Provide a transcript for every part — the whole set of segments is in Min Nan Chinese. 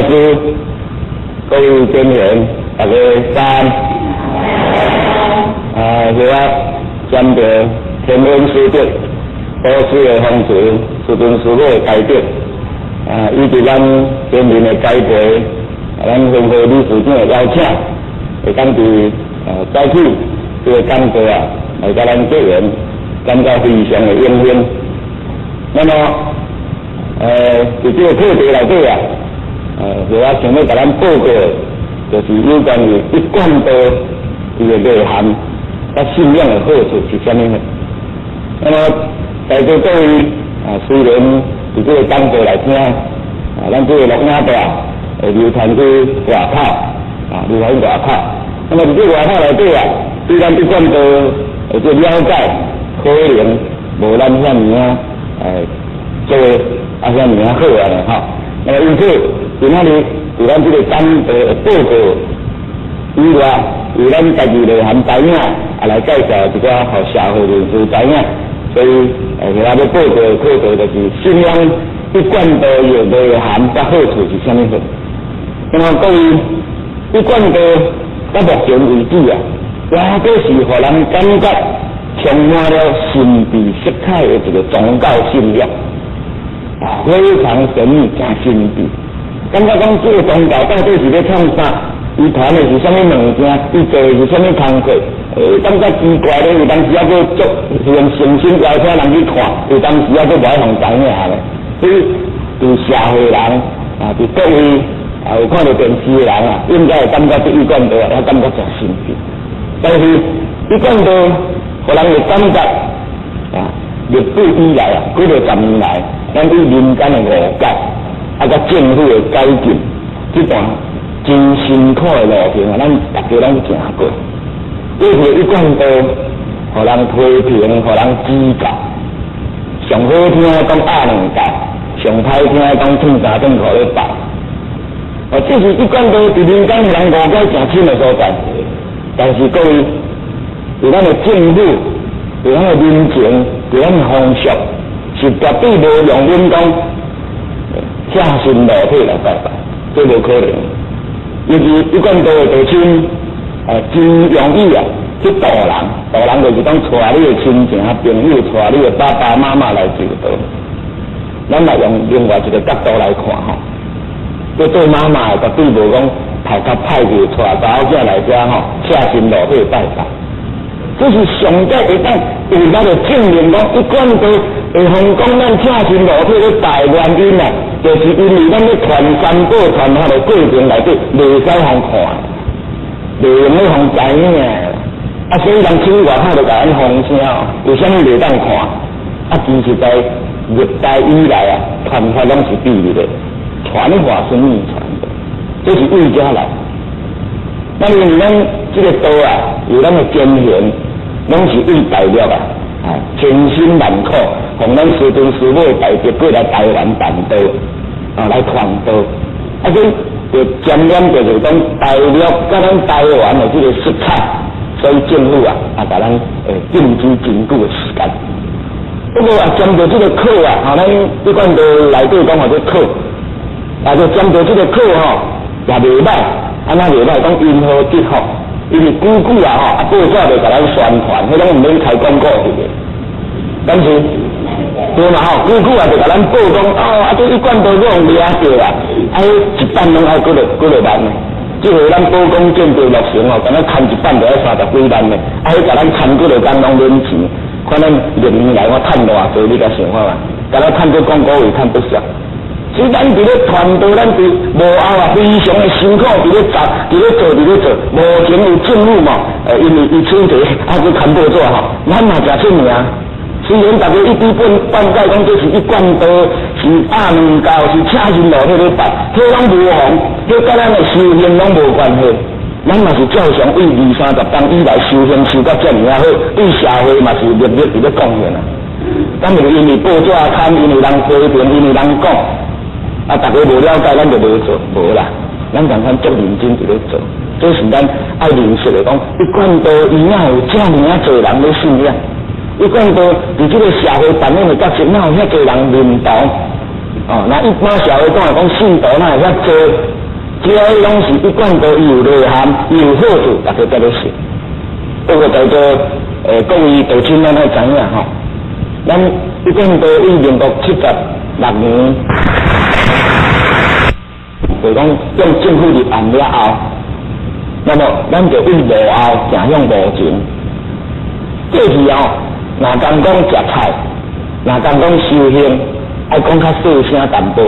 師，各位店員，大家早安。啊，是我沾著天恩師德，導師的風垂，師尊師母的開德，啊，以及咱先人的栽培，啊，咱分會理事長的邀請，會當佇早起這個講座啊，來佮咱結緣，感覺非常的榮幸。那麼，佇這個課題內底啊，我想欲共咱報告的，就是有關於一貫道伊的內涵，佮信仰的好處是啥物呢？那麼在座各位啊，雖然佇這個講座來聽，啊，咱這個錄影帶會流傳去外口，啊，流傳外口。那麼佇這個外口內底啊，對咱一貫道的這了解，可能無咱遐爾仔，做啊遐爾仔好啊呢吼。那麼因此，今仔日佇咱這個講座的報告以外，由咱家己內涵知影，啊來介紹一寡予社會人士知影。所以，今仔欲報告的課題就是信仰一貫道的內涵佮好處是啥物貨。那麼各位，一貫道到目前為止啊，也閣是予人感覺充滿了神秘色彩的一個宗教信仰，啊，非常神秘、誠神秘。感覺講這個宗教到底是咧創啥？伊傳的是啥物物件？伊做的是啥物工課？感覺奇怪咧，有當時猶閣足用誠心邀請人去看，有當時猶閣無愛予知影咧。所以，佇社會人啊，佇各位啊有看著電視的人啊，應該會感覺這一貫道啊，感覺誠神秘。但是，一貫道，予人會感覺啊，歷史以來啊，幾落十年來，咱對民間的誤解，啊，佮政府的改進，這段真辛苦的路程啊，咱大家攏行過。過去一貫道，予人批評，予人指教，上好聽講鴨兩教，上歹聽講褪衫褪褲咧拜。哦，這是一貫道佇民間予人誤解誠深的所在。但是各位，佇咱的政府，佇咱的民情，佇咱的風俗，是絕對無容忍講赤身露體來拜拜，這無可能。尤其一貫道的道親，啊，真容易啊去導人，導人就是講帶你的親情朋友，帶你的爸爸媽媽來就道。咱來用另外一個角度來看吼，這做媽媽的絕對無講頭殼歹去帶查某囝來遮吼，赤身露體拜拜。這是上蓋會當有力的證明講，一貫道會予講咱赤身露體咧拜原因啊，就是因為咱咧傳三寶傳法的過程內底，袂使予看，袂用咧予知影。啊，所以人出去外口就共咱放聲哦，為啥物袂當看？啊，其實在歷代以來啊，傳法攏是秘密的，傳法是秘傳的，這是為遮來。咱因為咱這個道啊，有咱的先賢，攏是為大陸啊，啊，千辛萬苦，奉咱師尊師母的大德過來台灣辦道，啊，來傳道。啊，所以就沾染著就是講大陸佮咱台灣的這個色彩，所以政府啊，啊，共咱禁止真久的時間。不過啊，沾著這個課啊，吼，咱一貫道內底講號做課，啊，就沾著這個課吼，也袂歹。啊，那袂歹，講因禍得福，因為久久啊吼，啊報紙就共咱宣傳，彼攏毋免開廣告去的。但是對嘛吼，久久啊就共咱報講，哦，啊這一貫道閣予掠著啦，啊，彼一版攏愛幾落幾落萬呢？這回咱寶光建築落成吼，敢若牽一版就愛三十幾萬呢，啊，彼共咱牽幾落工攏免錢，看咱歷年來我趁偌濟，你敢想看覓？敢若趁這廣告費趁不少。所以咱佇咧傳道，咱佇幕後啊，非常的辛苦，佇咧做，佇咧做，佇咧做。目前有政府嘛，因為伊取題，啊，去刊報紙吼，咱嘛誠出名。雖然大家一知半半解講這是一貫道，是鴨兩教，是赤身露體咧拜，彼攏無妨，彼佮咱的修行攏無關係。咱嘛是照常為二三十冬以來修行修甲遮爾仔好，對社會嘛是默默佇咧貢獻啊。咱是因為報紙刊，因為人批評，因為人講。啊！大家無了解，咱就無做，無啦。咱共款足認真佇咧做，這是咱愛認識的。講一貫道伊哪有遮爾仔濟人咧信仰？一貫道佇這個社會扮演的角色，哪有遐濟人認同？哦，那一般社會講來講信徒哪會遐濟？這攏是一貫道伊有內涵，伊有好處，大家才咧信。不過在座各位道親，咱愛知影吼，咱一貫道於民國76年，就講向政府立案了後，那麼咱就對幕後走向幕前。過去哦，若講講食菜，若講講修行，愛講較細聲淡薄。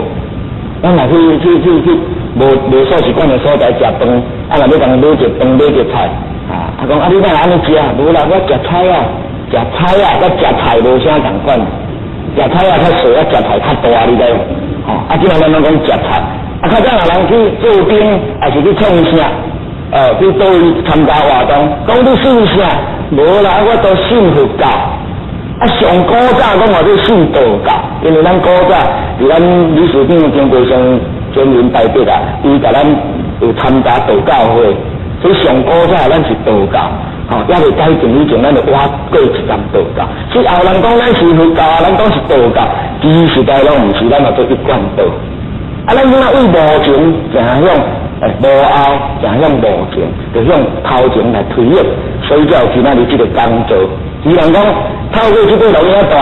咱若去去去去無無素食館的所在食飯，啊若欲共買一飯買一菜，啊啊講啊你哪會按呢食？無啦，我食菜啊，食菜啊，佮食菜無啥仝款。食菜啊較細，啊食菜較大，你知無？吼，啊這咱攏講食菜，啊較早若人去做兵，抑是去創啥？去佗位參加活動，講你信啥？無啦，我都信佛教。啊，上古早講話你信道教，因為咱古早佇咱理事長經過上尊榮大德啊，伊共咱有參加道教會，所以上古早咱是道教，吼，猶未改正以前，咱就倚過一站道教。所以後人講咱是佛教，咱講是道教，其實在攏毋是，咱嘛做一貫道。啊，咱這馬對幕前走向幕後走向幕前，就向頭前來推演，所以才有今仔日這個講座。希望講透過這個錄影帶，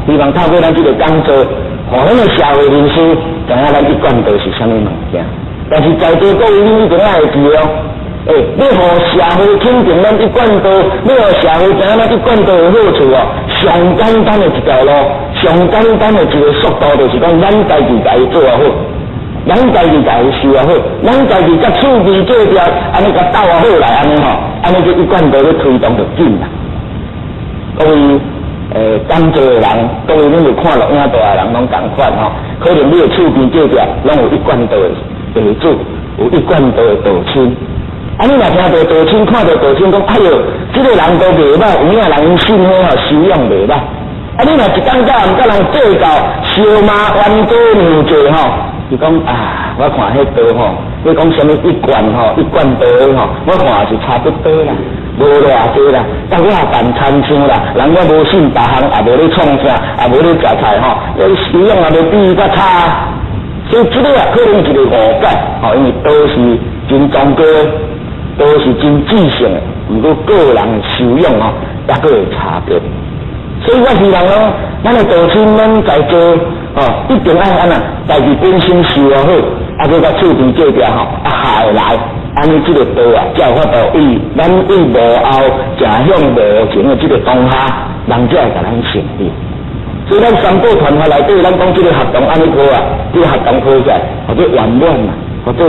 希望透過咱這個講座，予咱的社會人士知影咱一貫道是啥物物件。但是在座各位，你一定愛會記哦，欸，欲予社會肯定咱一貫道，欲予社會知影咱一貫道的好處哦，上簡單的一條路，上簡單的一個速度，就是講咱家己共伊做好。咱家己共伊修好，咱家己佮厝邊隔壁，按呢共鬥好來，按呢吼，按呢就一貫道咧推動就緊啦。各位講座的人，各位恁有看錄影帶的人，攏仝款吼。可能你的厝邊隔壁攏有一貫道的地主，有一貫道的道親。啊，你若聽著道親，看著道親，講哎喲，這個人都袂䆀，有影人𪜶信彼吼修養袂䆀。啊，你若一工到晚佮人計較，相罵冤家娘濟吼。伊講啊，我看彼道吼，你講啥物一貫吼，一貫道的吼，我看也是差不多啦，無偌濟啦。但我也辦親像啦，人我無信別項，也無咧創啥，也無咧食菜吼，修養也無比伊較差。所以這個啊，可能一個誤解，吼，因為道是真崇高，道是真至聖的，毋過個人的修養吼，抑閣會差別。所以我希望講，咱的道親，咱在座哦，一定愛按怎，家己本身修好，啊，閣佮厝邊隔壁吼，啊合會來，按呢這個道啊，才有法度對咱對幕後走向幕前的這個當下，人才會共咱承認。所以咱三寶團法內底，咱講這個活動按呢好啊，這個活動好起來，或者圓滿啊，或者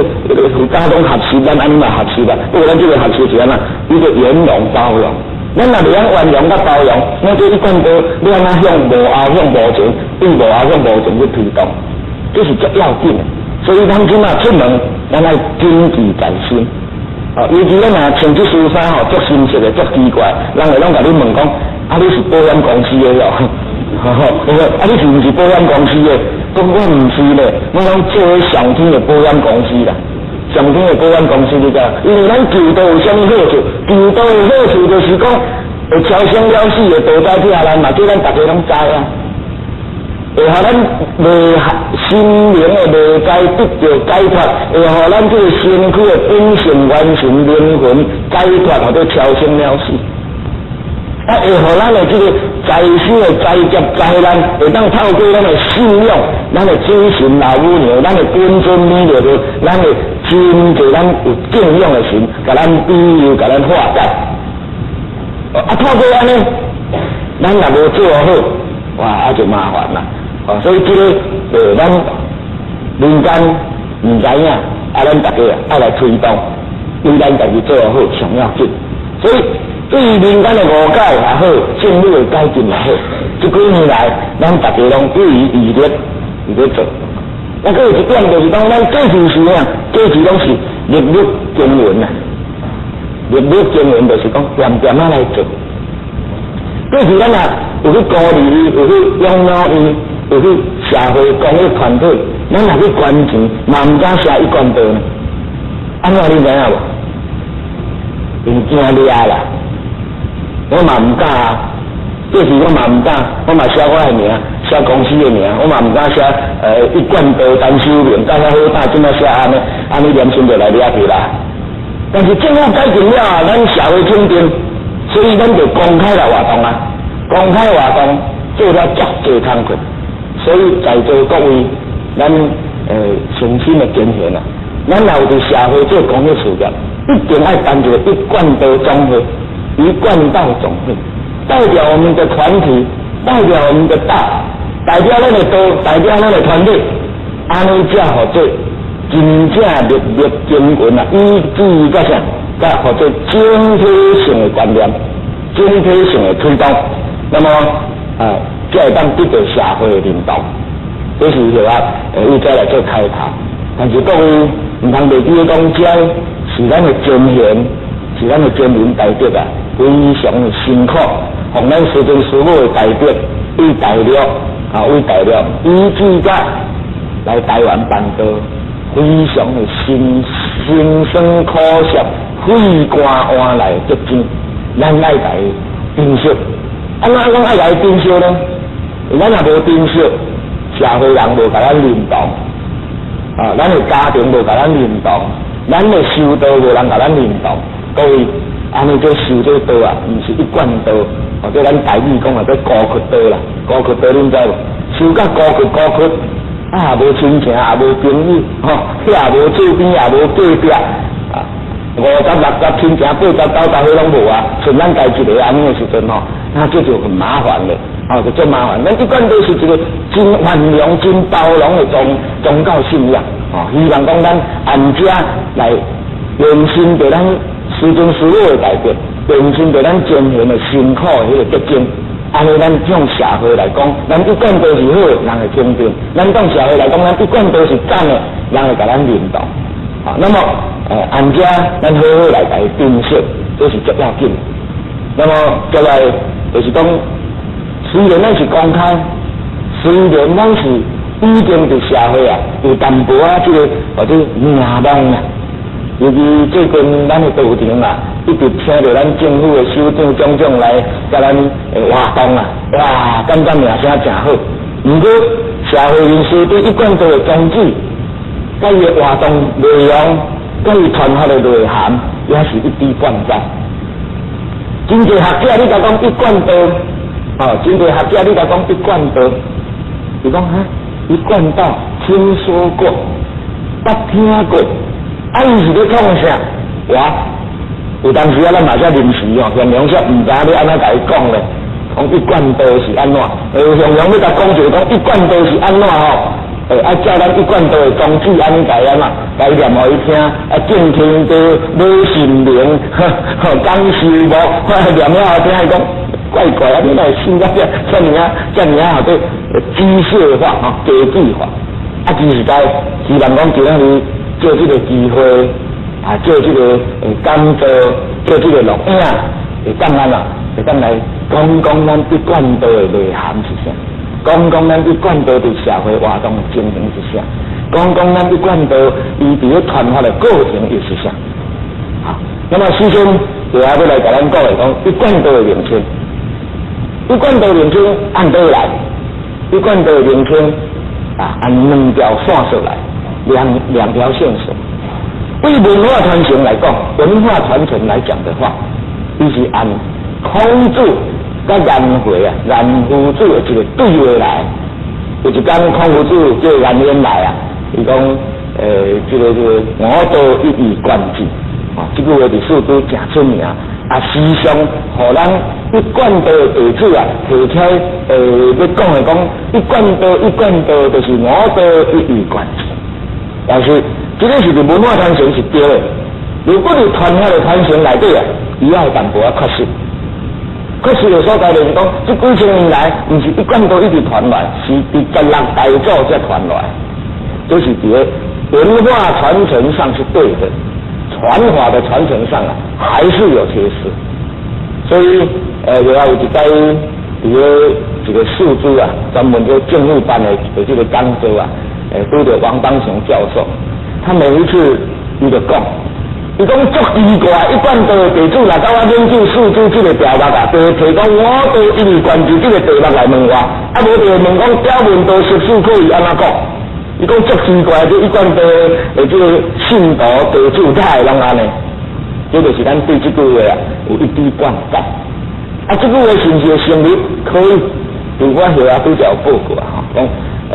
佛家攏學習，咱按呢嘛學習啦。不過咱這個學習是按怎？一個圓融包容。咱若袂曉圓融佮包容，咱這一貫道，欲按怎向幕後向幕前，對幕後向幕前去推動，這是足要緊的。所以咱這馬出門，咱愛謹記在心。哦，尤其咱若穿這身衫吼，足深色的，足奇怪，人會攏共你問講：啊，你是保險公司的哦？啊，你是毋是保險公司的？講我毋是咧，我講做上天的保險公司啦。上天的保險公司你知？因為咱求道有啥物好處？求道的好處就是講，會超生了死的道在遐咱嘛，叫咱逐家攏知啊。會予咱未心靈的迷界得著解脫，會予咱這個身軀的本性完成靈魂解脫，或者超生了死。啊，會予咱的這個財生的財劫災難，會當透過咱的信仰，咱的祖神老母娘，咱的本尊彌勒佛，咱的真濟咱有敬仰的神，共咱庇佑，共咱化解。啊，透過按呢，咱若無做好，哇，啊就麻煩啦。哦，所以這個咱民間毋知影，啊，咱大家愛來推動，對咱家己做好上要緊。所以對於民間的誤解也好，政府的改進也好，這幾年來，咱大家攏不遺餘力佇咧做。啊，閣有一點就是講，咱過去是啥？過去攏是日日耕耘啊，日日耕耘就是講恬恬仔來做。過去咱若有去孤兒院，有去養老院，有去社會公益團體，咱若去捐錢，嘛毋敢寫一貫道呢。按怎你知影無？𪜶驚掠啦，我嘛毋敢啊。過去我嘛毋敢，我嘛寫我的名，寫公司的名，我嘛毋敢寫一貫道陳修明，甲遐好膽，這馬寫按呢，按呢良心就來掠去啦。但是政府改進了啊，咱社會肯定，所以咱就公開來活動啊，公開活動做了足濟工課，所以在座各位，咱誠心的建議啊，咱若有佇社會做公益事業，一定愛辦一個一貫道總會，一貫道總會，代表我們的團體，代表我們的道，代表咱的道，代表咱的團體，按呢才號做真正粒粒耕耘啊，以至甲啥，甲號做整體性的觀念，整體性的推動，那麼啊，才會當得到社會的認同。這是就話，為這來做開頭。但是各位毋通袂記得講，這是咱的前賢，是咱的先人大德啊，非常的辛苦，奉咱師尊師母的大德，為大陸啊，為大陸，以至甲來台灣辦道，非常的辛辛酸苦澀，血汗換來的結晶，咱愛共伊珍惜。按怎講愛共伊珍惜呢？咱若無珍惜，社會人無共咱認同，啊，咱的家庭無共咱認同，咱的修道無人共咱認同。各位，按呢做修這道啊，毋是一貫道，或者咱台語講啊，叫孤窟道啦，孤窟道恁知無？修甲孤窟孤窟，啊，無親情，也無朋友，吼，遐也無厝邊，也無隔壁，啊，五十六十親情，八十九十歲攏無啊，剩咱家己一个按呢的時陣吼，那這就很麻煩了。哦，就足麻煩。咱一貫都是一個真寬容、真包容的宗教信仰。哦，希望講咱按這來延伸著咱師尊師母的大德，延伸著咱前賢的辛苦的彼個結晶。按呢，咱向社會來講，咱一貫都是好的，人會肯定；咱向社會來講，咱一貫都是讚的，人會共咱認同。啊，那麼，按這咱好好來共伊珍惜，這是足要緊。那麼，接來就是講，雖然咱是公開，雖然咱是已經佇社會啊有淡薄仔這個或者名望啊，尤其最近咱的道場啊，一直請著咱政府的首長種種來共咱活動啊，哇，感覺名聲誠好。毋過社會人士對一貫道的宗旨，佮伊的活動內容，佮伊傳發的內涵，也是一知半解。真濟學者你共講一貫道。哦，真濟學者你共講一貫道，伊講哈，一貫道聽說過，捌聽過，啊，伊是咧創啥？哇，有當時啊，咱嘛才臨時哦，現場說毋知影欲按怎共伊講咧，講一貫道是按怎？現場欲共講一個講一貫道是按怎吼？啊，照咱一貫道的宗旨按呢共伊按怎？共伊念予伊聽，啊，敬天地，老神明，吼，講修木，念了後聽伊講。怪怪啊！你哪會信甲這遮爾啊遮爾啊，號做機械化吼，機器化。啊，其實在希望講今仔日借這個機會啊，借這個講座，借這個錄影，會當按怎？會當來講講咱一貫道的內涵是啥？講講咱一貫道佇社會活動的情形是啥？講講咱一貫道伊佇咧傳發的過程又是啥？好，那麼首先就要來共咱講的講一貫道的名稱。一貫道名稱按佗來？一貫道名稱啊，按兩條線索來，兩條線索。對文化傳承來講，文化傳承來講的話，伊是按孔子佮顏回啊，顏夫子的一個對話來。有一工孔夫子叫顏淵來啊，伊講，這個吾道一以貫之，啊，這句話佇四書誠出名。啊，時常予咱一貫道的弟子啊，提起來，欲講的講一貫道，一貫道就是吾道一以貫之。但是，這個是佇文化傳承是對的。如果佇傳法的傳承內底啊，伊也有淡薄仔缺失。缺失的所在就是講，這幾千年來，毋是一貫道一直傳來，是佇十六大祖才傳來。這是佇個文化傳承上是對的。傳法的傳承上啊，還是有缺失，所以，就有一擺佇咧一個四書啊，專門做政府辦的這個講座啊，拄著王邦雄教授，他每一次伊就講，伊講足奇怪，一貫道的地主來到我研究四主這個條目啊，就提講我都因為關注這個題目來問我，啊無就問講表面道十四可以按怎講？伊講足奇怪，這一貫道的這個信徒地主哪會攏按呢？這就是咱對這句話啊有一知半解。啊，這句話是毋是會成立？可以，佇我後啊拄才有報告啊，吼，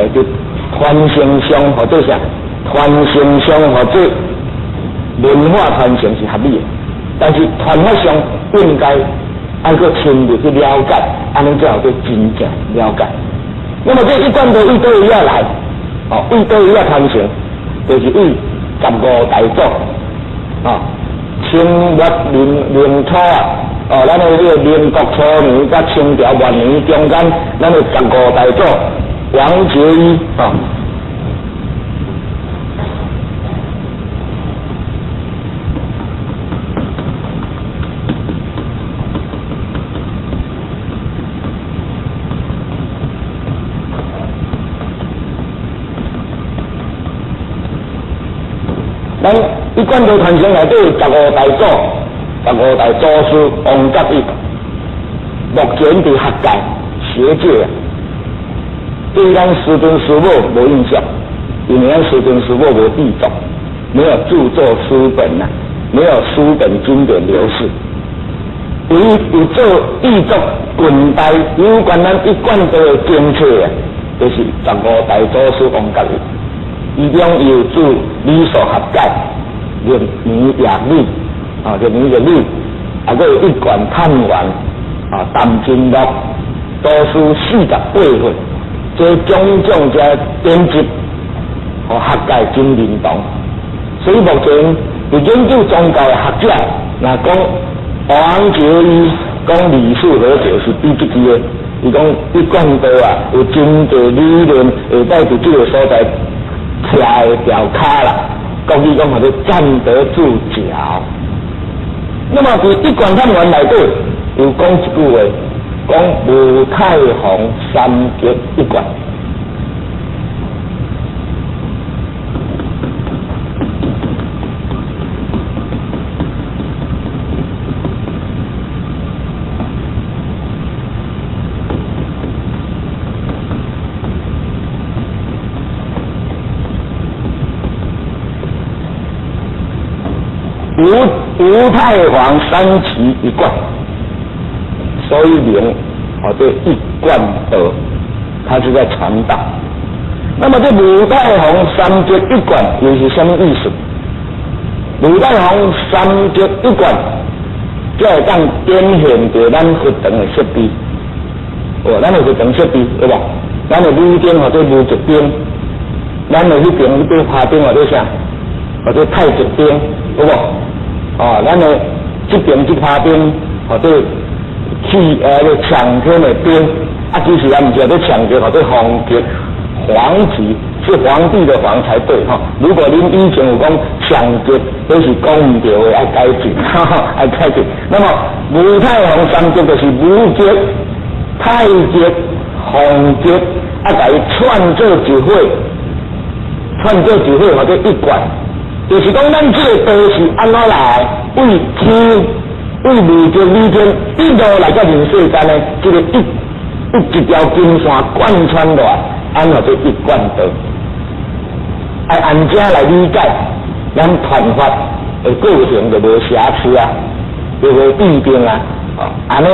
講佇傳承上或者啥，傳承上或者文化傳承是合理的，但是傳法上應該愛閣深入去了解，按呢才有閣真正了解。那麼這一貫道為佗位仔來，哦，為佗位仔傳承，就是為十五大祖，哦，清末民民初啊，哦，咱的這個民國初年佮清朝末年中間，咱的十五大祖王覺一，哦。咱一貫道傳承內底十五大祖、十五大祖師王覺一，目前佇學界、學界啊，對咱師尊師母無印象，因為咱師尊師母無著作，沒有著作書本啊，沒有書本經典流失。唯一有做著作近代有關咱一貫道的經冊啊，就是十五大祖師王覺一。伊中有著理數學解、入門入理，啊，入門入理，啊，閣有一貫探源，啊，談經錄，祖師48份，這種種這典籍，予學界真認同。所以目前佇研究宗教的學者，若講王覺一講理數和解是比這句的，伊講一貫道啊，有真濟理論會當佇這個所在。徛會牢跤啦，國語講號做站得住腳。那麼佇一貫探源內底有講一句話，講吳太皇三極一貫。吳太皇三期一貫，所以名號做一貫道，他是在傳道。那麼這吳太皇三節一貫又是什麼意思？吳太皇三節一貫，才會當展現著咱佛堂的設備。哦，咱的佛堂設備對無？咱的武燈或者無極燈，咱的彼邊彼塊拍燈或者啥，或者太極燈，有無？哦，咱的這邊這拍燈或者氣個搶天的燈，啊，其實也毋是叫做搶天，或者皇極，皇極是皇帝的皇才對吼。如果恁以前有講搶極，彼是講毋對的，愛改進，愛改進。那麼吳太皇三極就是無極、太極、鳳極，啊，共伊串做一伙，串做一伙，或者一貫，就是講咱這個道是按怎來？為天、為無極、理天一路來到人世間呢？這個一條金線貫穿落來，按怎做一貫道？愛按這來理解，咱傳法的過程就無瑕疵啊，就無弊病啊。哦，按呢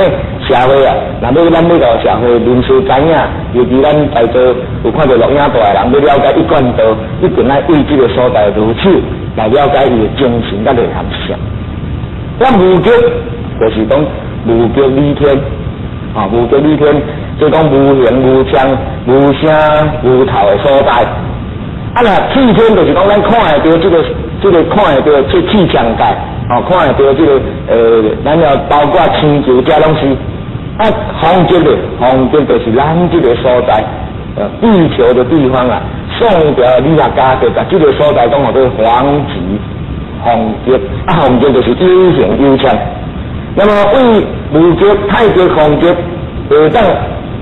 社會啊，若欲咱欲予社會人士知影，尤其咱在座有看著錄影帶的人，欲了解一貫道，一定愛為這個所在入手來了解伊的精神佮內涵是啥。咱無極就是講無極理天，啊，無極理天，即講無形無相、無聲無頭的所在。啊，若氣天就是講咱看會著這個、這個看會著這氣象界，哦，看會著這個咱要包括星球這攏是。啊，方極咧，方極就是咱這個所在，地球的地方啊。宋朝理學家就共這個所在講號做方極，方極啊，方極就是有形有相。那麼為無極、太極、方極會當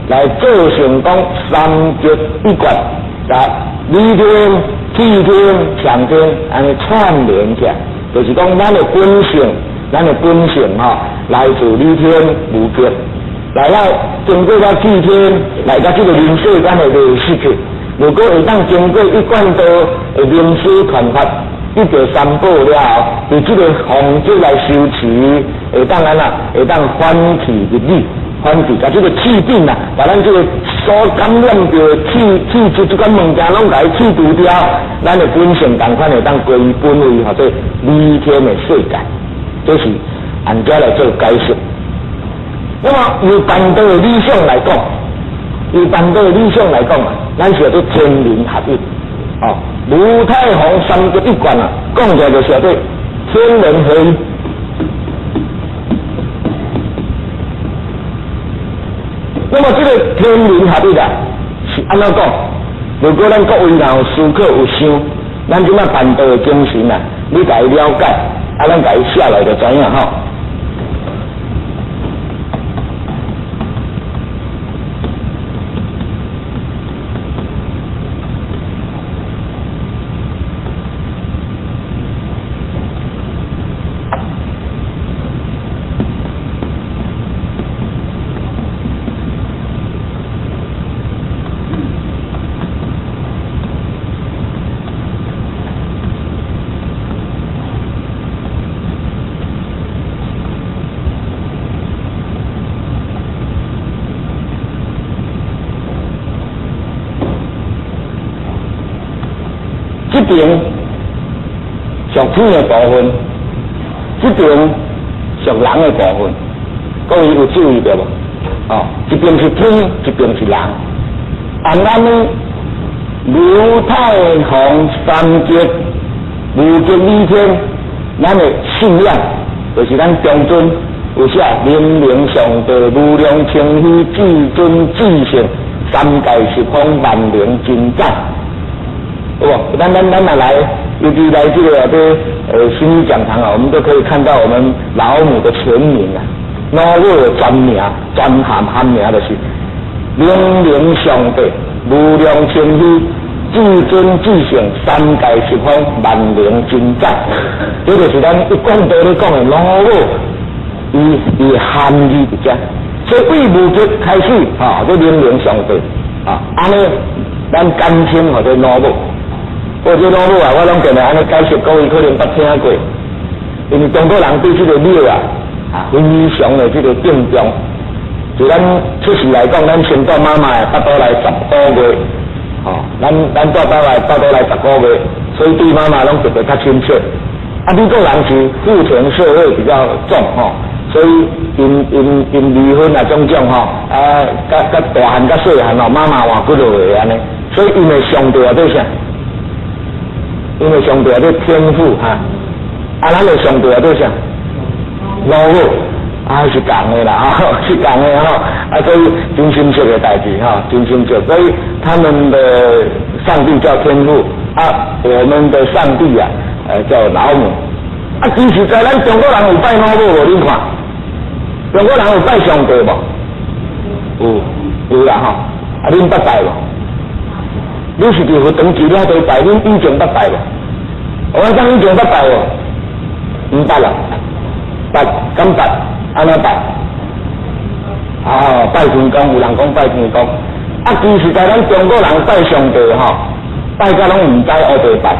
來做成講三極一貫，共理天、氣天、象天按呢串聯起來，就是講咱的本性，咱的本性吼，來自理天無極，來了經過了氣天，來到這個人世間的未失去。如果會當經過一貫道的明師傳法，得到三寶了後，佇這個方則來修持，會當按怎？會當反去入理，反去，共這個氣病啊，把咱這個所感染著的氣氣質這款物件攏共伊去除掉，咱的本性仝款會當歸於本位，或者理天的世界，這是按這來做解釋。那麼由辦道的理想來講，由辦道的理想來講啊，咱是叫做天人合一，哦，無太行三極一貫啊，講起來就是叫做天人合一。那麼這個天人合一啊，是按怎講？如果咱各位若有思考有想，咱這擺辦道的精神啊，你共伊了解，啊，咱共伊寫來就知影吼。這邊屬天的部分，這邊屬人的部分，各位有注意到無？哦，一邊是天，一邊是人。按按呢，無太行三極，無極理天，咱的信仰就是咱中尊有寫明明上帝無量清虛至尊至聖三界十方萬靈真長。有無？咱咱咱若來，尤其來這個這心理講堂啊，我們都可以看到我們老母的全名啊，老母的全名、全含含名就是明明上帝無量清虛至尊至聖三界十方萬靈真長，這就是咱一貫道咧講的老母，伊伊含義佇遮。所以對無極開始，吼，這明明上帝，啊，按呢，咱簡稱號做老母。我這老母啊，我攏定定按呢解釋，各位可能捌聽過，因為中國人對這個母啊，啊，非常的這個敬重。就咱出世來講，咱先蹛媽媽的腹肚內10個月，吼，咱咱蹛肚內腹肚內10個月，所以對媽媽攏特別較親切。啊，美國人是父權社會比較重，吼，所以𪜶𪜶𪜶離婚啊種種吼，啊，佮佮大漢佮細漢吼，媽媽換幾落個按呢，所以𪜶的上帝啊做啥？𪜶的上帝啊做天父哈，啊，咱的上帝啊做啥？老母。啊，是仝的啦，吼，是仝的吼，啊，所以真親切的代誌吼，真親切。所以他們的上帝叫天父，啊，我們的上帝啊，叫老母。啊，其實在咱中國人有拜老母無？恁看，中國人有拜上帝無？有，有啦吼。啊，恁捌拜無？你是佇佛堂祈了都拜，恁以前捌拜無？我講以前捌拜無？毋捌啦，捌，敢捌？按怎拜？哦，拜天公，有人講拜天公。啊，其實在咱中國人拜上帝吼，拜甲攏毋知烏白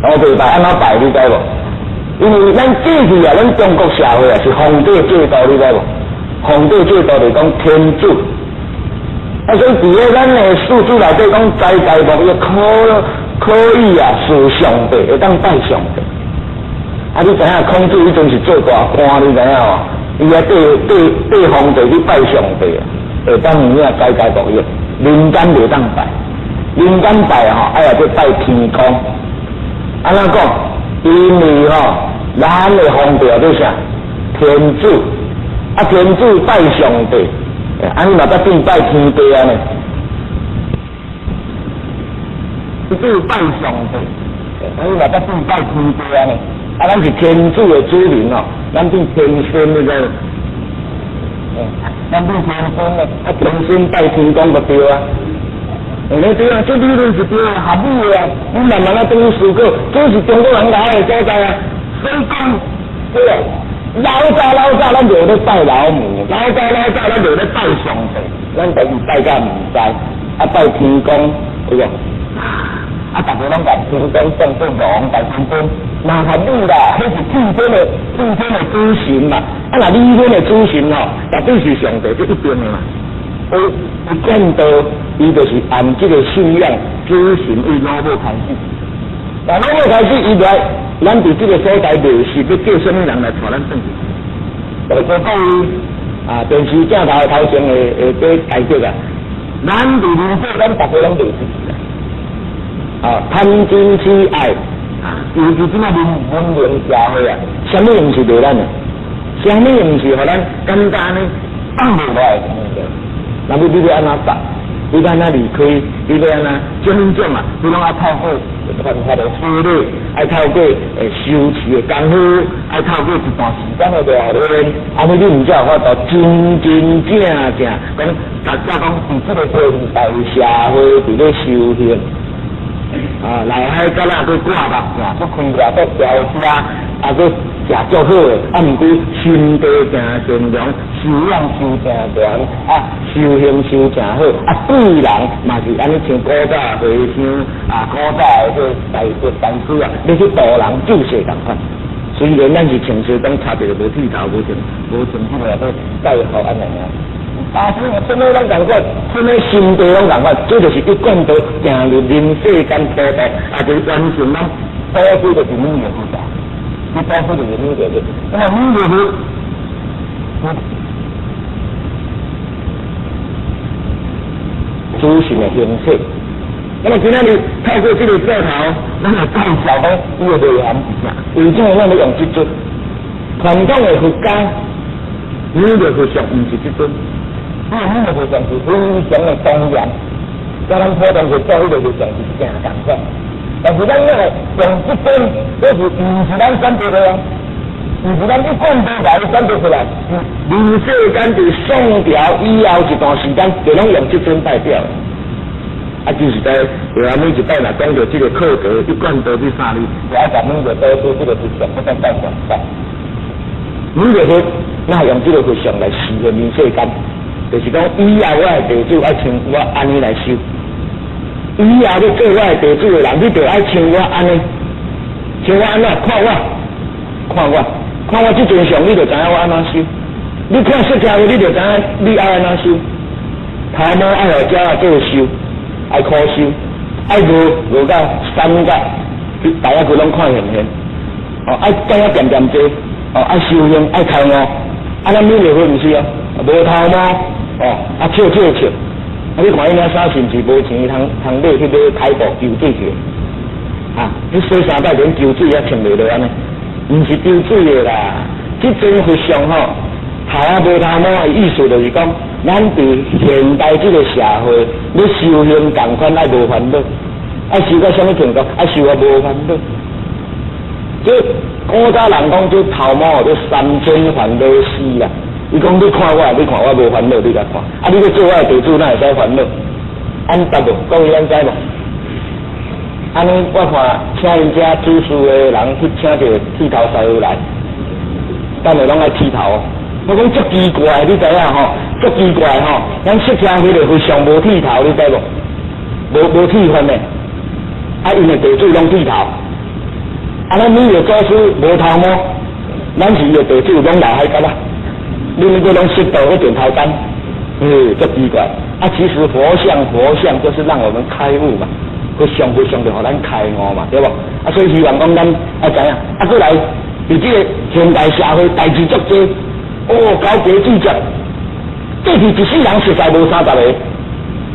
拜，烏白拜按怎拜你知無？因為咱過去啊，咱中國社會啊是皇帝制度，你知無？皇帝制度就講天子。啊，所以佇咧咱的史書內底講，齋大木伊可可以啊，事上帝，會當拜上帝。啊，你知影孔子彼陣是做大官，你知影無？伊啊對對對皇帝去拜上帝啊，會當有影齋大木伊，民間袂當拜，民間拜吼，愛去拜天公。按怎講？因為吼，咱的皇帝做啥？天子，啊天子拜上帝，按呢嘛才變拜天地按呢。天子拜上帝，按呢嘛才變拜天地按呢。啊，咱是天主的子民哦，咱變天孫你知無？咱變天孫咧，啊天孫拜天公就對啊。欸，對啊，這理論是對啊，合理的啊。你慢慢啊，轉去思考，這是中國人來的所在啊。所所以講，對啊，老早老早咱就咧拜老母，老早老早咱就咧拜上帝，咱家己拜甲毋知，啊拜天公，對無？啊，逐家攏共天公當做王大天尊，嘛合理啦，彼是天的主神嘛。啊，若你阮的主神吼，絕對是上帝，這一定的嘛。伊一貫道，伊就是按這個信仰主神為老母開始。那老母開始，伊來，咱佇這個所在袂熟，欲叫啥物人來帶咱轉去？就是講各位啊，電視鏡頭頭前會會解釋啊。咱佇人世間，逐家攏袂識啦。啊，貪嗔癡愛，啊，尤其這馬文明社會啊，啥物毋是袂咱的，啥物毋是予咱簡單呢放袂落來的物件。那你欲按怎走？你欲按怎離開？你欲按怎種種啊？你攏愛透過傳法的洗禮，愛透過修持的功夫，愛透過一段時間的磨練，按呢你毋才有法度真真正正講，大家講佇這個現代社會佇咧修行。啊，內海角仔閣掛目鏡，閣開了閣調車，啊，閣食足好的，啊，毋過心地誠善良，修養修誠懸，啊，修行修誠好，啊，對人嘛是按呢像古早和尚啊，古早的這大德大師啊，欲去度人救世仝款。雖然咱是穿西裝，插一個無剃頭，無穿彼個蓋號按呢爾。啊，啥物攏仝款，啥物心地攏仝款，這就是一貫道行入人世間普渡，啊，就是完成咱布施就是彌勒佛，你布施就是彌勒佛，那麼彌勒佛，主神的形式。那麼今仔日透過這個鏡頭，咱來介紹講伊的內涵是啥？為啥咱欲用這尊？傳統的佛家，彌勒佛像毋是這尊。這個彌勒佛像是非常的莊嚴，佮咱普通佛祖彼个佛像是誠仝款。但是咱欲用這尊，這是毋是咱選擇的啊？毋是咱一貫道來選擇出來。人世間佇宋朝以後一段時間，就攏用這尊代表。啊，就是在下每一擺若講著這個課題，一貫道這三字，就愛共彌勒祖師這個佛像，不當代表拜。彌勒佛，那用這個佛像來示現人世間，就是講以後我的弟子愛像我按呢來修，以後欲做我的弟子的人，你就愛像我按呢，像我按怎看我，看我，看我這尊像，你就知影我按怎修。你看釋迦佛，你就知影你愛按怎修。頭毛愛予鳥仔做修，愛苦修，愛餓餓到三角，大家佢攏看現現。哦，愛坐遐恬恬坐，哦，愛修行，愛開悟。啊，咱彌勒佛毋是哦，無頭毛，哦，啊笑笑笑。啊，你看伊領衫是毋是無錢通通買去買開布抽水去？啊，你洗三擺連抽水也穿袂落按呢？毋是抽水的啦，這尊佛像吼，頭仔無頭毛的意思就是講，咱佇現代這個社會，欲修行仝款愛無煩惱，愛修到啥物程度？愛修到無煩惱。這古早人講這頭毛叫三千煩惱絲啦。伊講你看我，你看我無煩惱，你共看。啊，你欲做我的弟子，哪會使煩惱？按答無？各位咱知無？按呢，我看請𪜶遮主事的人去請一个剃頭師傅來，等下攏愛剃頭。我講足奇怪，你知影吼？足奇怪吼！咱釋迦牟尼佛像無剃頭，你知無？無剃髮的，啊，𪜶的弟子攏剃頭。啊，咱彌勒祖師無頭毛，咱是伊的弟子攏留海角仔，恁那個攏適度去剪頭髮，足奇怪。啊，其實佛像就是讓我們開悟嘛，佛像佛像就予咱開悟嘛，對無？啊，所以希望講咱愛知影，啊，閣來佇這個現代社會代誌足濟，哦，交雞水食，過去一世人實在無三十个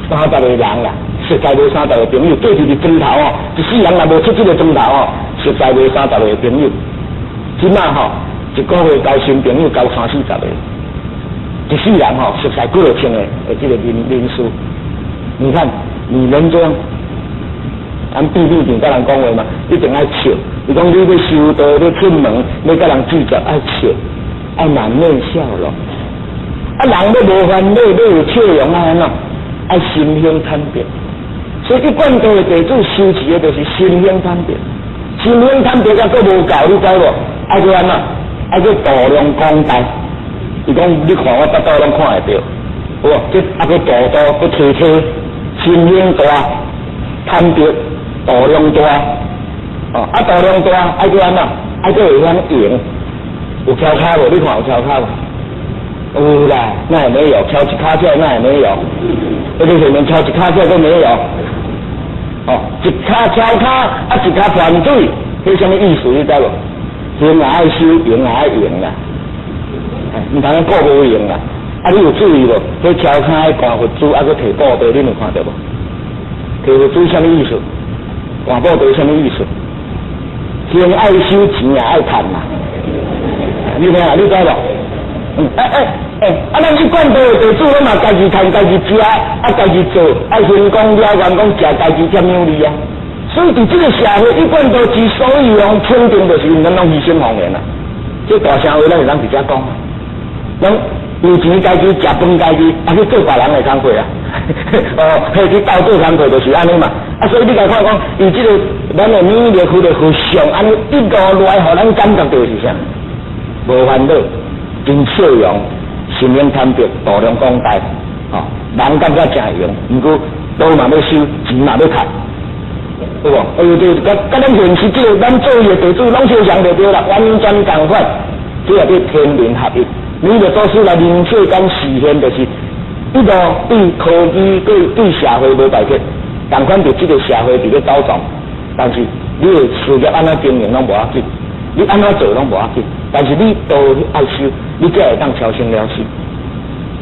，30個人啦，實在無三十個朋友。過去佇磚頭哦，一世人若無出這个磚頭哦，實在無三十個朋友。這馬吼，一個月交新朋友交三四十個，一世人吼，熟似幾落千個的這個人數。你看，你能這樣？咱秘密長佮人講話嘛，一定愛笑。伊講你欲修道，欲出門，欲佮人聚集，愛笑，愛滿面笑容。啊，人欲無煩惱，欲有笑容，愛按怎？愛心胸坦白。所以一貫道的弟子修持的就是心胸坦白。心胸坦白，閣無夠，你知無？愛閣按怎？愛閣度量廣大。伊講你看我腹肚攏看會著，有無？這啊閣度度閣提提，心胸大，坦白，度量大，哦，啊度量大，愛閣按怎？愛閣會曉用，有蹺跤無？你看有蹺跤無？有啦，那也沒有，蹺一跤車那也沒有，那個前面蹺一跤車都沒有。哦，一跤蹺跤，啊一跤噴水，彼啥物意思？你知無？行也愛修，用也愛用啦，毋通顧無用啦。啊，你有注意無？彼蹺跤的懸佛珠，啊，閣提布袋，恁有看著無？提佛珠啥物意思？懸布袋啥物意思？行愛修，錢也愛趁嘛。你聽啊，你知無？欸欸欸，啊，咱一貫道的地主，攏嘛家己趁，家己食，啊，家己做，啊，行功了願講食家己佔有利啊。所以佇這個社會，一貫道之所以用肯定，就是因為咱攏犧牲奉獻啊。這大聲話，咱會當直接講啊。咱有錢家己食飯，家己啊去做別人的工課啊。哦，彼去鬥做工課就是按呢嘛。啊，所以你共看講，伊這個咱的彌勒佛的佛像，按呢一路來，予咱感覺著是啥？無煩惱，真笑容，心胸坦白，度量廣大，吼，人感覺誠閒，毋過道嘛欲修，錢嘛欲趁，對無？哎喲，對，佮佮咱現實這個，咱做伊的地主攏相像就對啦，完全仝款，這也叫天人合一。彌勒祖師來人世間示現，就是一路對科技、對對社會無排斥，仝款佇這個社會佇咧鬥撞，但是你的事業按怎經營攏無要緊，你按怎做攏無要緊，但是你都愛修，你才會當超生了死。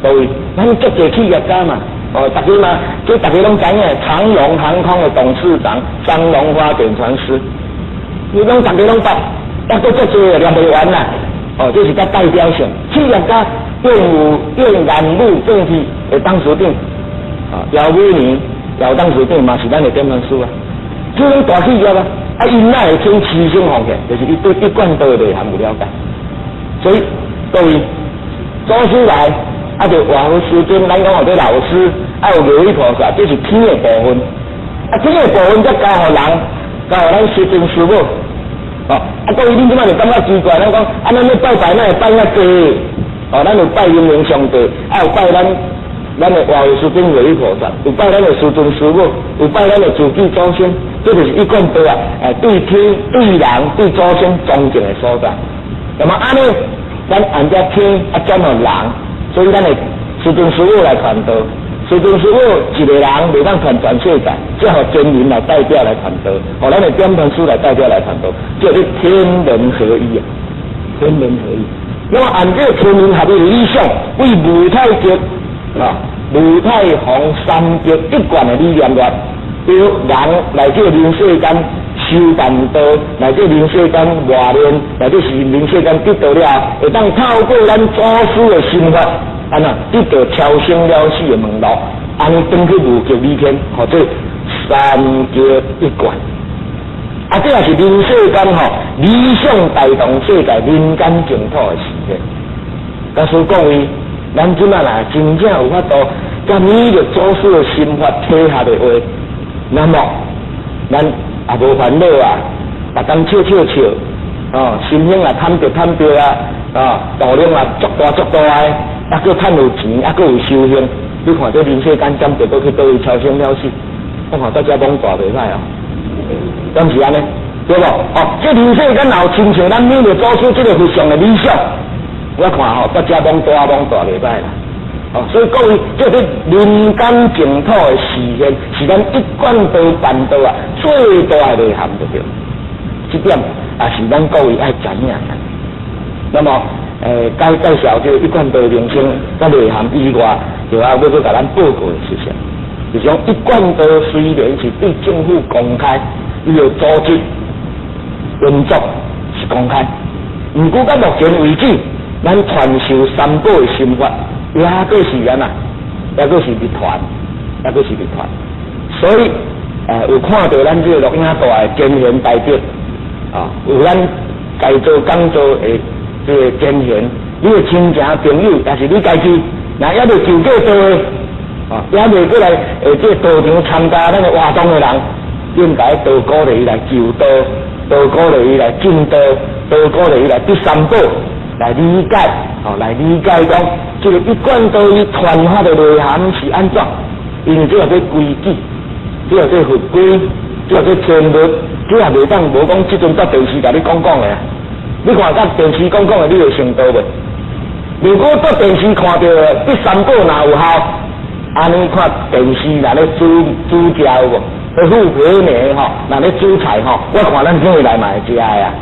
各位，咱足濟企業家嘛，哦，逐家嘛，這逐家攏知影，長榮航空的董事長張榮發點傳師，你攏逐家攏捌，抑閣足濟念袂完啦。哦，這是較代表性，企業家燕武燕然武電器的董事長，啊，姚美玲姚董事長嘛是咱的點傳師啊。這種大企業啊，啊，𪜶哪會肯犧牲奉獻？就是伊對一貫道的內涵有了解。所以各位，祖師來，啊，就活佛師尊，咱講號做老師，啊，有如意菩薩，這是天的部分。啊，天的部分才交予人，交予咱師尊師母。哦，啊，各位，恁這擺就感覺奇怪，咱講，啊，咱咧拜拜，哪會拜遐濟？哦，咱有拜陰陽上帝，啊，有拜咱咱的活佛師尊如意菩薩，有拜咱的師尊師母，有拜咱的自己祖先，這就是一貫道啊！對天、對人、對祖先尊敬的所在。那麼按呢，咱按照天啊轉予人，所以咱的師尊師母來傳道。師尊師母一個人袂當傳全世界，才予真人來代表來傳道，予咱的點傳師來代表來傳道，叫做天人合一啊！天人合一。那麼按這個天人合一的理想，為無太極啊、無太洪三極一貫的理念來，比如人來這個人世間修辦道，來這人世間磨練，來這是人世間得道了，會當透過咱祖師的心法，按怎得到超生了死的門路，按呢轉去無極理天，號做三極一貫。啊，這也是人世間吼理想大同世界人間淨土的實現。假使各位，咱這擺若真正有法度，佮彌勒祖師的心法契合的話，那麼咱也無煩惱啊，逐工笑笑笑，哦，心胸也坦白坦白啊，啊，度量也足大足大的，啊，閣趁有錢，啊，閣有修行，你看這人世間敢著閣去佗位超生了死？我看大家罔大袂歹哦，敢是按呢？對無？哦，這人世間若有親像咱彌勒祖師這個佛像的理想，我看吼，大家罔大罔大袂歹啦。哦，所以各位，這個人間淨土的實現，是咱一貫道辦道啊最大的內涵就對。這點也是咱各位愛知影的。那麼，該介紹這個一貫道名稱佮內涵以外，就還欲閣共咱報告的事情，就是講一貫道雖然是對政府公開，伊的組織運作是公開，毋過到目前為止，咱傳授三寶的心法，抑閣是按怎？抑閣是秘傳，抑閣是秘傳。所以，有看著咱這個錄影帶的真賢大德，啊，有咱該做講座的這個真賢，你的親情朋友，抑是你家己，若猶未求過道的，啊，猶未過來這個道場參加咱的活動的人，應該多鼓勵伊來求道，多鼓勵伊來進道，多鼓勵伊來得三寶，來理解，吼，來理解講，這個一貫道伊傳法的內涵是按怎？因為這叫做規矩，這叫做佛規，這叫做天律，這也袂當無講這陣在電視共你講講的啊！你看佮電視講講的，你會成道袂？如果在電視看著得三寶若有效，按呢看電視若咧煮煮食有無？彼富婆呢吼，若咧煮菜吼，我看咱轉來嘛會食的啊！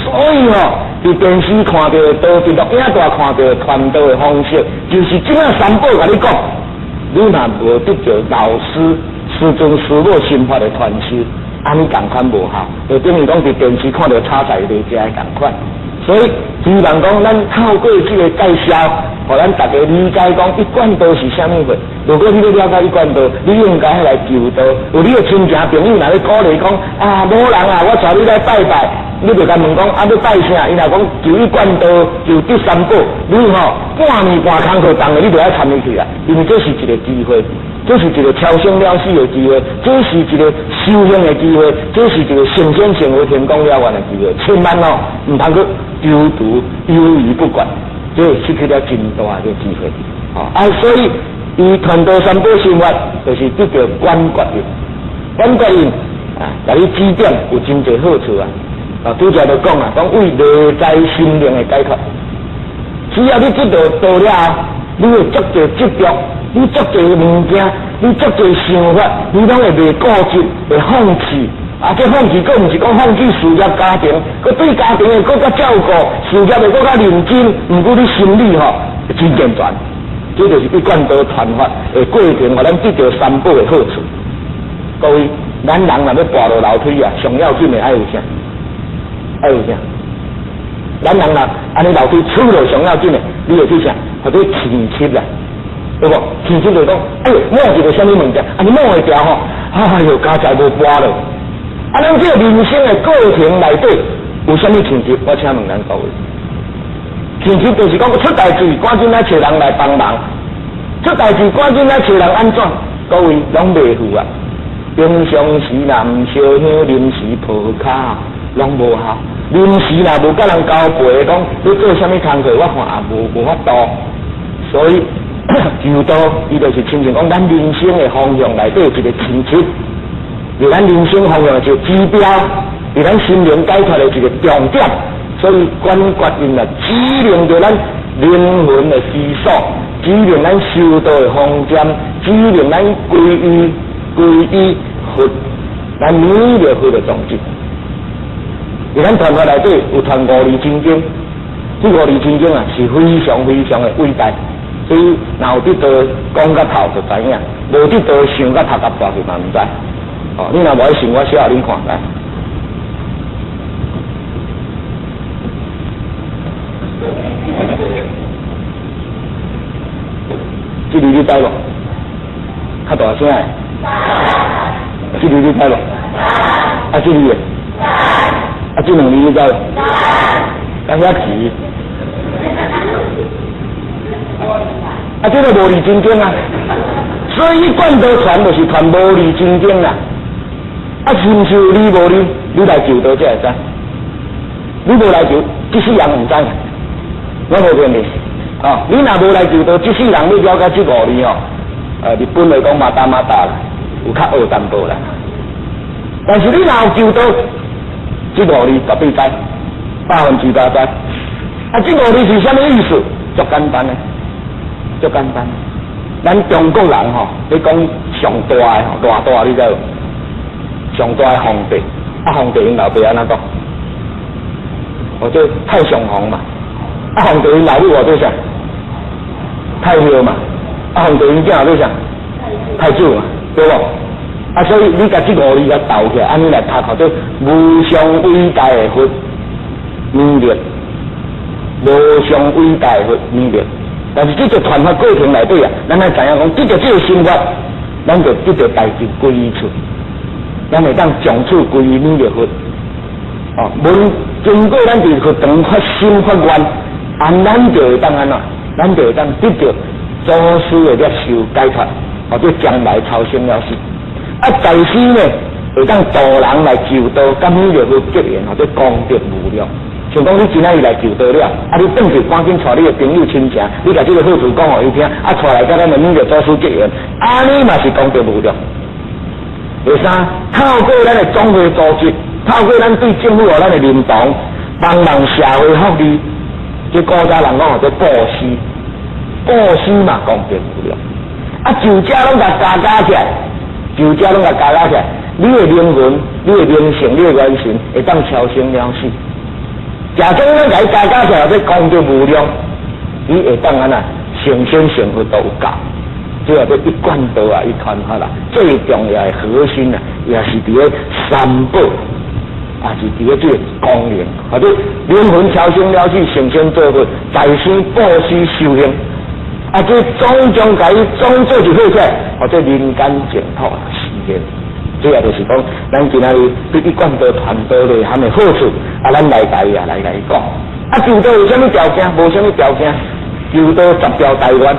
所以吼，佇電視看著道，佇錄影帶看著傳道的方式，就是這馬三寶共你講，你若無得著老師、師尊、師母心法的傳授，按呢仝款無效，就等於講佇電視看著炒菜袂食的仝款。所以希望講，咱透過這個介紹，予咱大家理解講一貫道是啥物貨。如果你欲了解一貫道，你應該來求道。有你的親情朋友若咧鼓勵講啊，某人啊，我帶你來拜拜，你就共問講啊，欲拜啥？伊若講求一貫道，求得三寶，你吼半暝半空課動的，你就愛參伊去啊，因為這是一個機會。這是一個超生了死的機會，這是一個修行的機會，這是一個成仙成佛天公了願的機會。千萬哦，毋通閣猶豫猶豫不決，這會失去了真大的機會。啊，所以伊傳道三寶心法，就是得著觀覺印，觀覺印啊，共你指點有真濟好處啊。啊，拄才就講啊，講為內在心靈的解脫，只要你得著道了後，你會足濟執著。你足濟物件，你足濟想法，你攏會袂固執，會放棄。啊，這放棄閣毋是講放棄事業家庭，閣對家庭會閣較照顧，事業會閣較認真。毋過你心理吼真健全，這就是一貫道傳法的過程，予咱得著三寶的好處。各位，咱人若欲跋落樓梯啊，上要緊的愛有啥？愛有啥？咱人若按呢樓梯出落上要緊的，你會去啥？或者氣急啦。對無？天生就講，哎喲，摸一个啥物物件，啊你摸會著吼，哎喲，佳哉無跋落。啊，咱這個人生的過程內底有啥物天職？我請問咱各位，天職就是講出代誌，趕緊來揣人來幫忙；出代誌，趕緊來揣人按怎？各位攏袂赴啊！平常時若毋燒香，臨時抱跤，攏無效。臨時若無佮人交陪，講欲做啥物工課，我看也無法度。所以。求道，伊就是親像講咱人生的方向內底一個清晰，是咱人生方向的一個指標，是咱心靈解脫的一個重點。所以，觀覺印啊，指明著咱靈魂的歸宿，指明咱修道的方針，指明咱皈依皈依佛，咱彌勒佛的宗旨。佇咱傳法內底有傳五字真經，這五字真經啊是非常非常的偉大。所以，若有得道講甲透就知影，無得道想甲頭殼破去嘛毋知。哦，你若無愛信，我寫予恁看來。這字你知無？較大聲的。這字你知無？啊，這字的。啊，這兩字你知無？敢遐遲。啊，這个無字真經啊，所以一貫道傳就是傳無字真經啦。啊，是毋是有字無字？你來求道才會知。你無來求，這世人毋知。我無騙你，哦，你若無來求道，這世人欲了解這五字哦，日本話講まだまだ啦，有較學淡薄啦。但是你若有求道，這五字絕對知，100%知。啊，這五字是啥物意思？足簡單的，足簡單。咱中國人吼，咧講上大的吼，偌大你知無？上大的皇帝，啊，皇帝𪜶老爸按怎講？號做太上皇嘛。啊，皇帝𪜶老母號做啥？太后嘛。啊，皇帝𪜶囝號做啥？太子嘛，對無？啊，所以你共這五字共鬥起來，按呢來讀，號做無上偉大的佛彌勒。無上偉大的佛彌勒，但是這個傳法過程內底啊，咱愛知影講，得著這個心法，咱就得著代誌歸依處，咱會當從此歸依彌勒佛。哦，無經過咱佇佛堂發心發願，按咱就會當按怎？咱就會當得著祖師的攝受解脫，或者將來超生了死。啊，在世呢，會當度人來求道，佮免著佛結緣，號做功德無量。像講你今仔日來求道了，啊，你轉去趕緊帶你的朋友親情，你共這个好處講予伊聽，啊，帶來佮咱的免著祖師結緣，按呢嘛是功德無量。第三，透過咱的總會組織，透過咱對政府予咱的認同，幫忙社會福利，這古早人講號做布施，布施嘛功德無量。啊，就這攏共加加起來，就這攏共加加起來，你的靈魂、你的靈性、你的元神，會當超生了死。假裝咱共伊加加起來，這功德無量，你會當按怎成仙成佛都有夠。這個一貫道啊，一傳法啦，最重要的核心啊，也是佇咧三寶，也是佇咧這个功能，或者靈魂超生了死，成仙做佛，在生布施修行，啊，這種種共伊總做一伙起來，或者人間淨土實現。這個就是講，咱今仔日對一貫道傳道內涵的好處，啊，咱來共伊啊，來共伊講。啊，求道有啥物條件？無啥物條件，求道十條大願。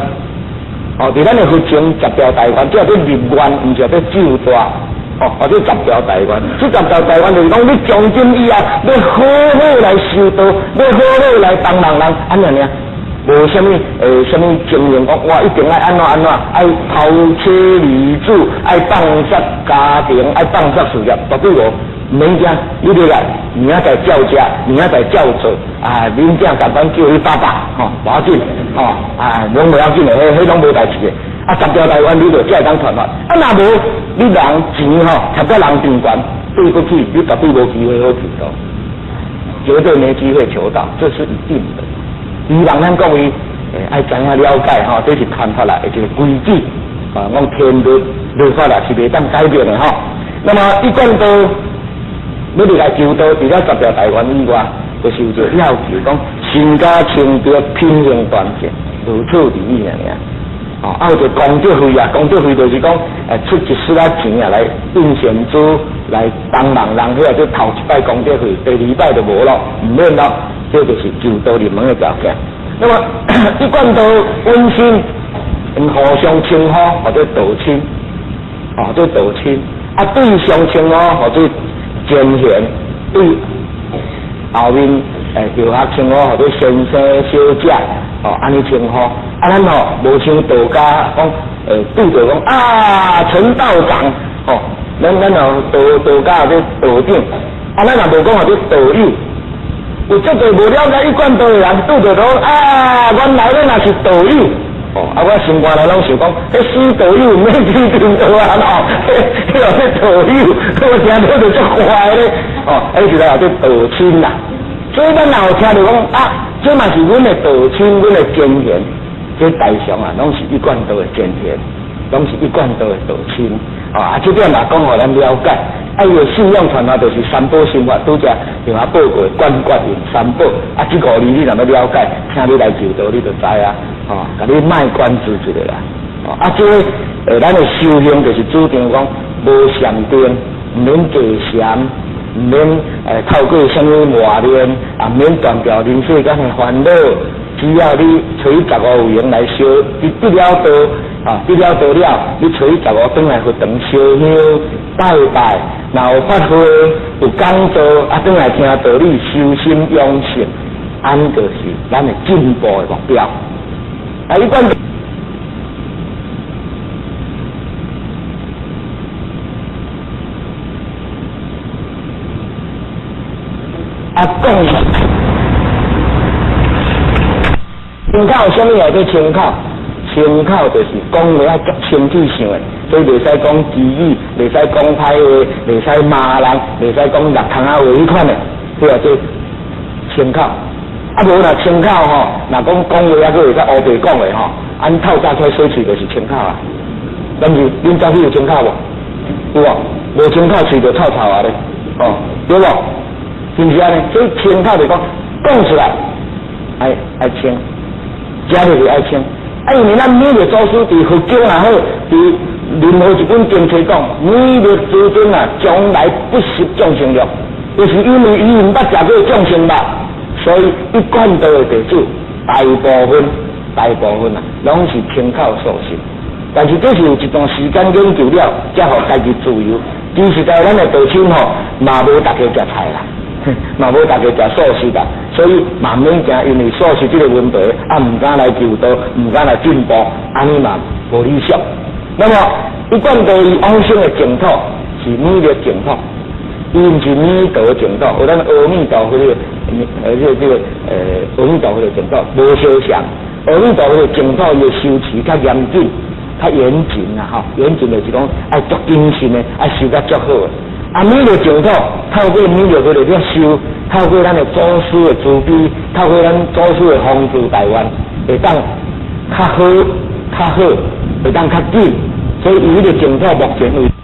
哦，佇咱的佛經十條大願，這叫做立願，毋是叫做咒大。哦，或者十條大願，這十條大願就是講，你從今以後欲好好來修道，欲好好來幫忙人，按呢爾。無啥物啥物情形，講我一定愛按怎按怎，愛拋妻離子，愛放捨家庭，愛放捨事業，絕對無，毋免驚。你入來，明仔載照食，明仔載照做，啊，恁囝共款叫你爸爸，吼，無要緊，吼，啊，攏無要緊的，彼彼攏無代誌的。啊，十條大願你就才會當傳法。啊，若無你人錢吼，貼甲人貧懸，對不起，你絕對無機會好求道，絕對沒機會求道，這是一定的。希望咱各位愛知影了解吼，這是傳法來的一個規矩啊，講天律律法啦是袂當改變的吼。那麼一貫道欲入來求道，除了十條大願以外，就是有一個要求，講身家清白、品行端正，如此而已爾爾。哦，啊有一個功德費啊，功德費就是講，出一絲仔錢啊來印善資來幫忙人，彼個做頭一擺功德費，第二擺就無咯，毋免咯。這就是求道入門的條件。那麼一貫道溫馨，互相稱呼號做道親，號做道親。啊，對上稱呼號做前賢，對後面後學稱呼號做先生、小姐，哦，按呢稱呼。啊，咱吼無像道家講，對著講啊，陳道長，吼，咱咱吼道道家號做道長，啊，咱也無講號做道友。有足濟無了解一貫道的人，拄著講啊，原來恁也是道友，哦，啊，我心肝內攏想講，彼死道友毋免去求道啊，吼，彼號做道友，我聽著就足壞咧，哦，彼是來號做道親啦。所以咱若有聽著講啊，這嘛是阮的道親，阮的前賢，這大常啊，攏是一貫道的前賢，攏是一貫道的道親，哦，啊，這點嘛講予咱了解。啊，伊的信仰傳法就是三寶心法，拄才向我報告的觀覺用三寶。啊，這五字你若欲了解，請你來求道，你就知啊。吼，共你賣關子一下啦。哦，啊，這個咱的修行就是主張講無禪定，毋免坐禪，毋免透過啥物磨練，也毋免斷掉人世間的煩惱。只要你揣十五有閒來修，你得了道，啊，得了道了，你揣十五轉來佛堂燒香拜拜，若有法會有講座，啊，轉來聽道理，修心養性，按呢就是咱的進步的目標。啊，你管。啊，講清口，啥物叫做清口？清口就是講話愛足清氣想的，所以袂使講綺語，袂使講歹話，袂使罵人，袂使講六窗仔話彼款的，彼叫做清口。啊，無若清口吼，若講講話猶閣會使烏白講的吼，按透早起來洗喙就是清口啊。敢是恁早起有清口無？有無？無清口喙就臭臭啊咧，吼，對無？是毋是按呢？所以清口就講講出來愛愛清，食落去愛清。啊，因為咱每個祖師佇佛經也好，佇任何一本經冊講，彌勒師尊啊，從來不食眾生肉，就是因為伊毋捌食過眾生肉，所以一貫道的弟子大部分大部分啊，攏是清口素食。但是這是有一段時間研究了，才予家己自由。其實在咱的道親吼，嘛無逐家食菜啦，嘛無逐家食素食啦，所以嘛免驚，因為素食這個問題，啊，毋敢來求道，毋敢來進步，按呢嘛無理想。那麼一貫道伊往生的淨土是彌勒淨土，伊毋是彌陀淨土，和咱阿彌陀佛這個，這個阿彌陀佛的淨土無相像。阿彌陀佛的淨土伊的修持較嚴謹、較嚴謹啊！吼，嚴謹就是講愛足謹慎的，愛修甲足好的。啊，彌勒淨土透過彌勒佛的這修，透過咱的祖師的慈悲，透過咱祖師的宏慈大願，會當較好、較好，會當較緊。所以伊彼個淨土目前為。